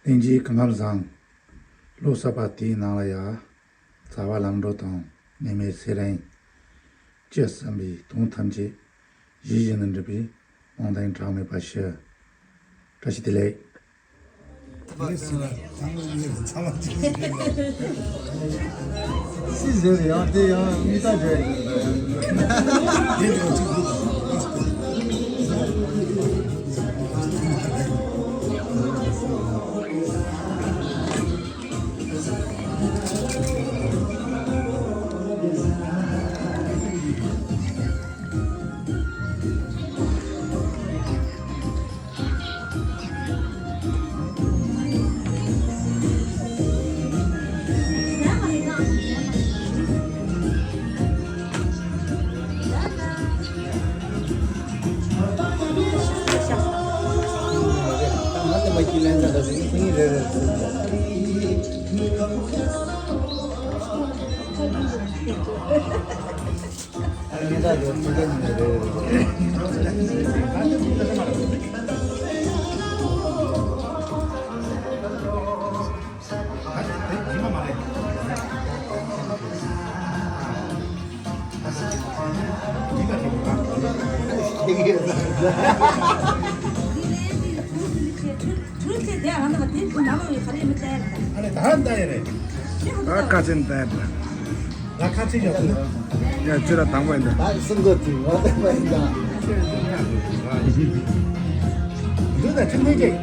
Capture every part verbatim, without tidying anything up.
ལྷན་རྒྱས་སྐུ་ཁམས་བཟང་། ལོ་གསར་པ་དེའི་ནང་ལ་ཡ། བྱ་བ་ལམ་འགྲོ་དང་ནད་མེད་ཚེ་རིང་། ཅི་བསམ་པའི་དོན་ཐམས་ཅད་ཡིད་བཞིན་དུ་འགྲུབ་པའི་སྨོན་འདུན་གྲངས་མེད་པ་ཞུ། བཀྲ་ཤིས་བདེ་ལེགས། སྲིད་ཟེར་ཡང་དེ་ཡང་མི་ལྟ་བྱས། ད་ཁ་ཆེན་ད་ཡ། ཡ་ཁྱོད་ལ་དང་པོ་ཡིན་ད། ད་གསུང་གོ་དུས་ང་དང་པོ་ཡིན་ད། འདི་ད་ཁྱོད་ནས་ཀྱི།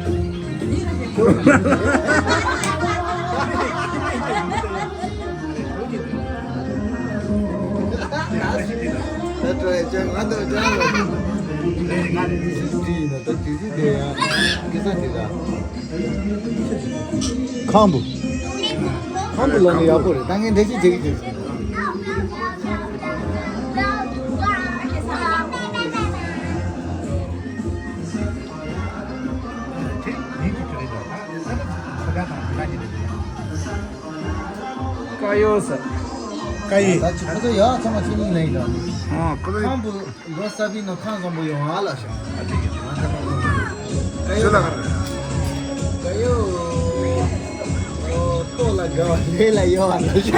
ད་སྤྲོ་ཡ་ཅན་ང་དང་ཅན་ལ། ང་ནི་སྲིད་ཞུ་ཡིན་ན་ད་དུས་ཚོད་དེ་ཡང་སྐལ་བཟང་དེ་ལ། ཁམ་བུ། ཁམ་བུ་ལོ་ནི་ཡག་པོ་རེད། ད་ངས་འགྲེལ་བཤད་བྱེད་ཀྱི་བྱེད་ཀྱི། ཀ་ཡོ་ས། ཀ་ཡེ། ད་ཅི་ཁོ་ཚོ་ཡག་ཚང་མ་ཁྱེད་གཉིས་ལེན་ཡོད། ཨ་ཁོ་ཚོ་ཁམ་བུ། ལོ་གསར་པའི་ནང་ཁང་བཟང་པོ་ཡོང་ཨ་ལ་ཤག་ཅི་ལ་ག་རེ། ཀ་ཡོ། ལྟོ་ལ་དགའ་བ་ལས་ལ་ཡོད་ཨ་ལ་ཤག་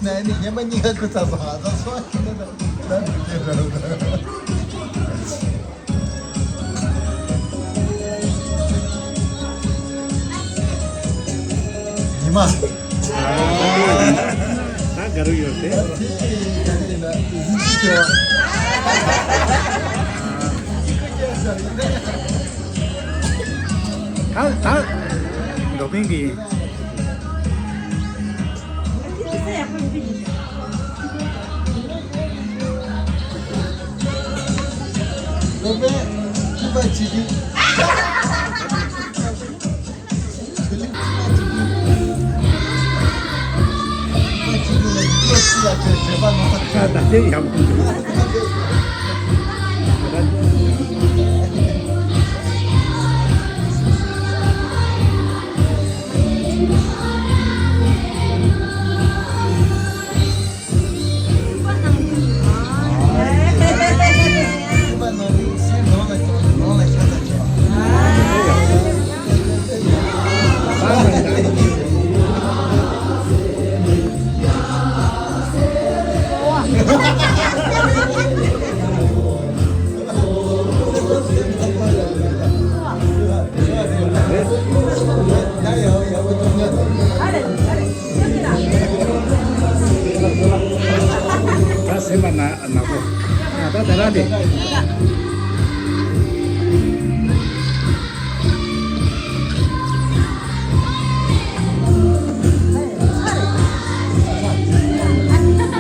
ནས་ནི་ཉན་པ་གཉིས་ཀ་ཁུ་ཚ་བ་ད་སོ་ཁྱི་ནི་ད་ད་ཁྱི་ད་ད། ཉི་མ། ད་ག་རུ་ཡོད་དེ། ད་ད་འགྲོ་མཁན་གྱི། སློབ་དཔོན་ཁྱིམ་པ་བྱེད་རྒྱུ། ཁྱིམ་པ་བྱེད་རྒྱུ་ལ་ཡིག་ཐོག་ཅི་ལ་བྱས་བྱས་པ་ནང་ས། ད་ལྟ་ཡག་པོ་འདུག་ད་སེམས་པ་ན་ནག་པོ། ད་ད་ར་དེ།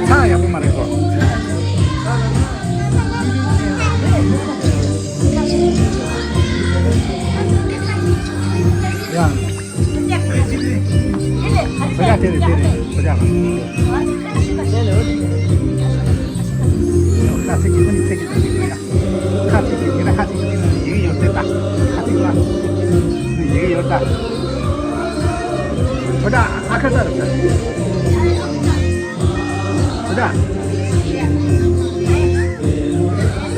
ཚ་ཡག་པོ་མ་རེད་གོ། ཡང་། ཚ་ཡག་དེ་རེད་དེ་རེད་ཚ་ཡག་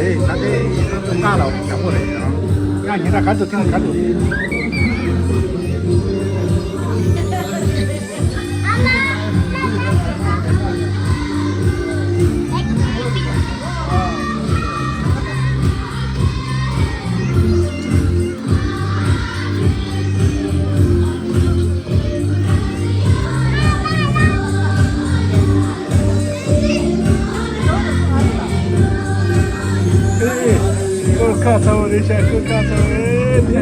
ཨེ། ད་ལྟའི་ཀ་ལ་ཡག་པོ་རེད། ཡང་ཉིན་ར་ག་ཚོད་ཐེངས་ག་ཚོད། སྐོར་ཁ་ཚ་བོ་རེད་ཤག་སྐོར་ཁ་ཚ་བོ་རེད་དེ་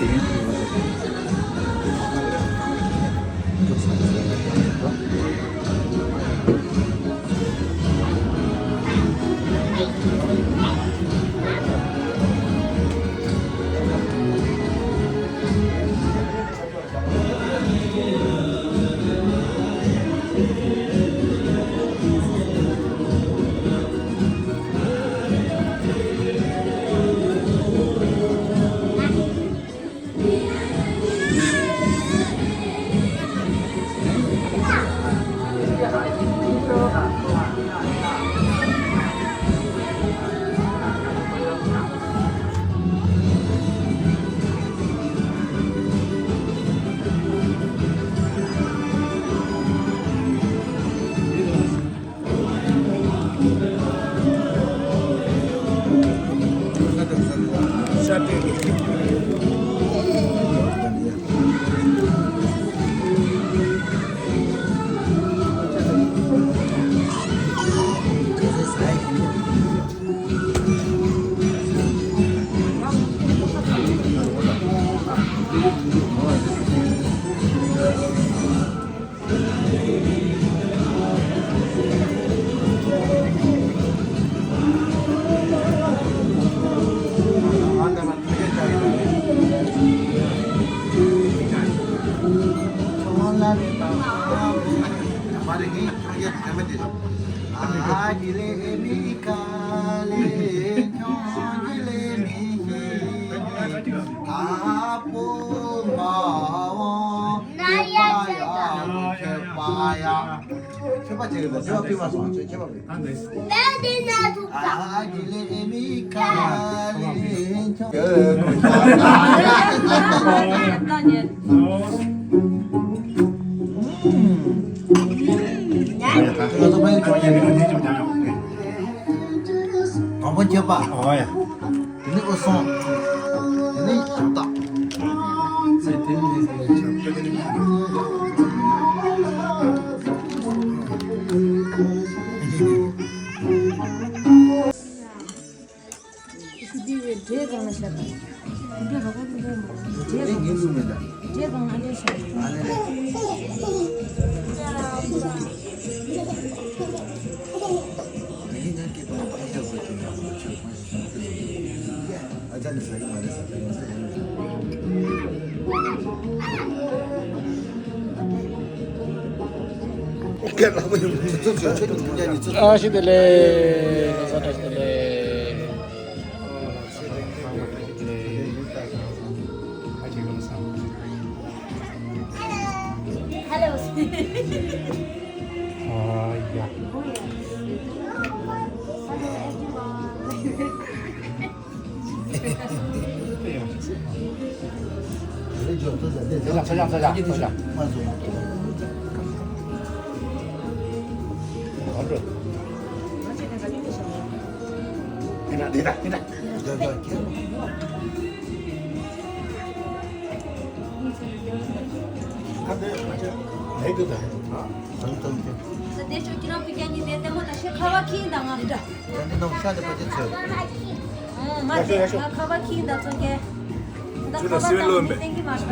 དེ། མཆོད་པ་བྱེད་ཀྱི་འདུག་མཆོད་པ་ཕུལ་མ་སོང་། ཁྱོད་མཆོད་པ་ཕུལ། ཨ་ཀི་ལེ་མི་ཀ་ལེ་ཁྱོད། དང་པོ་མཆོད་པ། དེ་ནས་འོ་སོང་། དེ་ནས་ཞབས་བཏགས། འདི་འདྲའི་སྒང་ལ་བཞག་དང་། འདི་འདྲའི་ག་པར་འདུག་འདྲའི་སྒང་ལ་བཞག་ཨ་ལེ་ལེ། བཀྲ་ཤིས་བདེ་ལེགས། བཀྲ་ཤིས་བདེ་ལེགས། Hello. ཨ་ཡ། ད་དེ་ཤོག་ཁྱེད་རང་བུ་རྒྱ་གཉིས་དེ་ལྟད་མོ་ད་ཤེས་ཁ་བ་ཁྱིན་དང་ང་། ད་འདི་ནང་ཤ་དེ་པ་ཅན་ཚོས། ཨོ་ང་དེ་ང་ཁ་བ་ཁྱིན་དང་ཚོ་གེ། ད་ཁ་བ་དང་མི་སེང་གི་མ་ཤ།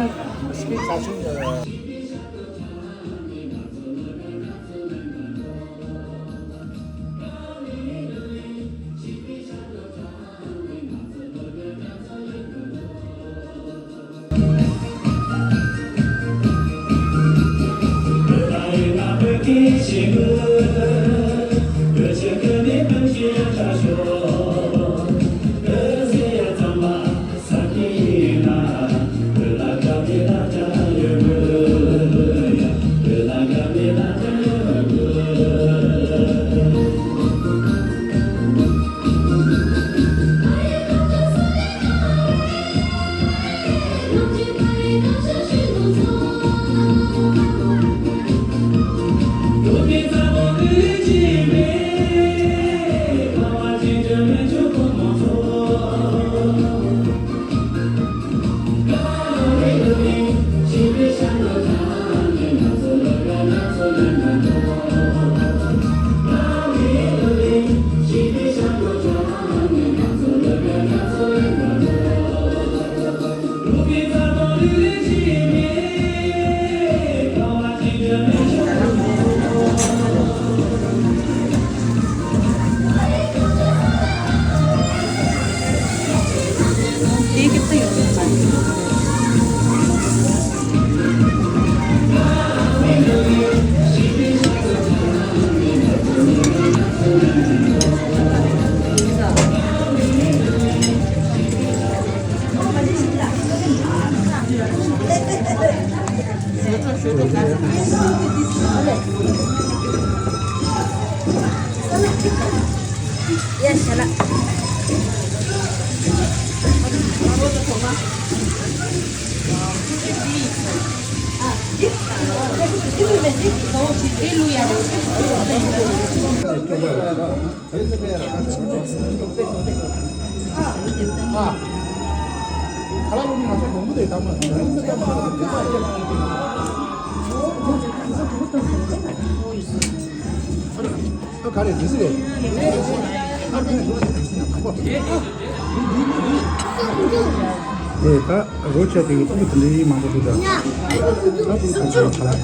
ཨེ་ད་རོ་ཆ་དེ་གི་ཕྲུ་གུ་དེ་འདྲའི་མང་པོ་འདུག་ད། ད་ཕྲུ་གུ་དེ་ཚོ་ཁ་ལག་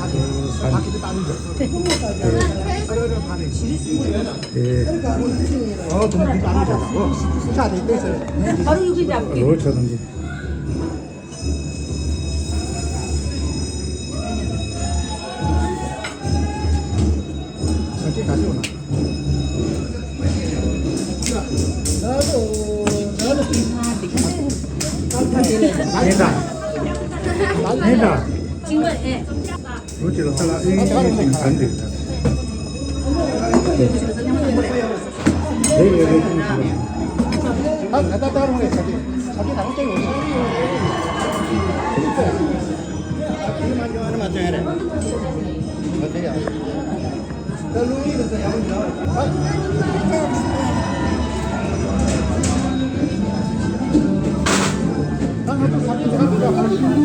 ས་རེད། ཨེ། ཨོ་དུང་དུང་ཨ་རུ་ཇ་དང་ཨོ་ཆ་དེ་ཏོག་ཙམ་རེད། ཨ་རུ་ཡུ་གི་ཇ། རོ་ཆ་དང་དེ། ས་ཆ་ག་ཚོད་ན། ཨེ་ད། ཨེ་ད། ཅིང་མ་ཨེ། རོ་ཅི་ལ་ས་ལ་ཨེ་ཨེ་ཞིག་ཟ་འདི། རེ་རེ་རེ་ཅིང་ཞིག་ལ། ད་ད་ད་རུང་རེ་ཆ་དེ་ཆ་དེ་ད་རུང་ཅིང་ཡོད་ས་རེ་ཡོད་རེ། ཨ་ནི་མ་ཅོ་ཨ་ནི་མ་ཅོ་ཡ་རེ། ད་དེ་ཡ། ད་ལུང་ཡིན་ད་ས་ཡ་རུང་ཡ། ད་ང་ཚོ་ས་དེ་ད་རུང་ཡ།